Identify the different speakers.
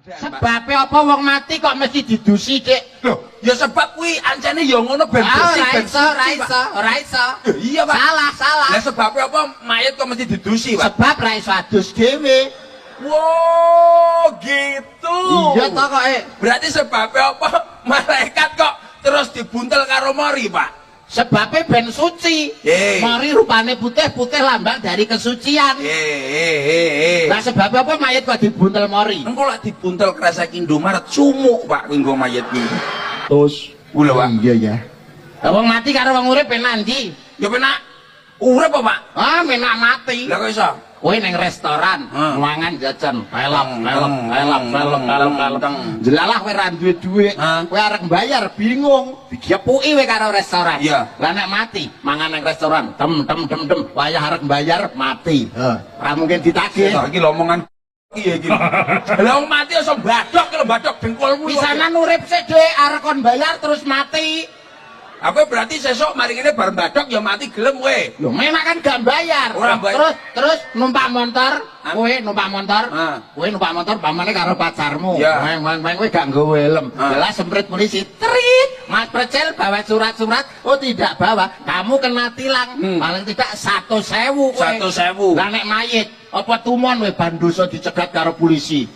Speaker 1: Sebabe apa wong mati kok mesti didusi, Dik?
Speaker 2: Loh, ya sebab kuwi ancene ya ngono ben
Speaker 1: Ah,
Speaker 2: bersih
Speaker 1: ora
Speaker 2: ben
Speaker 1: iso, ora
Speaker 2: suci, Pak.
Speaker 1: iso, ora iso.
Speaker 2: Loh, iya, Pak.
Speaker 1: Salah, salah.
Speaker 2: Lah sebabnya apa mayat kok mesti didusi, Pak?
Speaker 1: Sebab ra iso adus dhewe.
Speaker 2: Wow, gitu.
Speaker 1: Iya toh kok, eh.
Speaker 2: Berarti sebabnya apa malaikat kok terus dibuntel karo mori, Pak?
Speaker 1: Sebabnya ben suci.
Speaker 2: Eh.
Speaker 1: Mori rupane putih, putih lambang dari kesucian.
Speaker 2: Eh, eh, eh, eh.
Speaker 1: Lah sebabnya apa mayat kok dibuntel mori?
Speaker 2: Engko lak dibuntel kresek Indomaret sumuk, Pak, kuwi nggo mayat kuwi.
Speaker 1: Terus.
Speaker 2: Kuwi lho, Pak.
Speaker 1: Iya ya. Lah wong mati karo wong urip penak ndi?
Speaker 2: Ya penak urip apa, Pak?
Speaker 1: Ah, penak mati.
Speaker 2: Lah kok iso?
Speaker 1: Kowe ning restoran, mangan jajan, pelap, pelap, pelap, pelap, pelap, pelap. Jelalah kowe ra duwe dhuwit, kowe arep mbayar bingung, digepuki kowe karo restoran. Lah nek mati, mangan ning restoran, dem dem dem dem, wayah arep mbayar mati. Ora mungkin ditagih.
Speaker 2: Lah iki lho omongan piye iki? Lah wong mati iso badhok ki lho, badhok dengkulmu.
Speaker 1: Pisanan urip sik, Dik, arep kon bayar terus mati.
Speaker 2: Aku berarti sesuk mari ngene bar badhok ya mati gelem kowe.
Speaker 1: Lho, memang kan gak bayar.
Speaker 2: Ora bayar.
Speaker 1: Terus terus numpak motor, kowe numpak motor, kowe numpak motor pamane karo pacarmu. Weng weng weng kowe gak nggawa helm. Jelas semprit polisi, trit. Mas Precel bawa surat-surat, oh tidak bawa. Kamu kena tilang, paling tidak 1.000 kowe.
Speaker 2: 1.000.
Speaker 1: Lah nek mayit, apa tumon kowe bandosa dicegat karo polisi.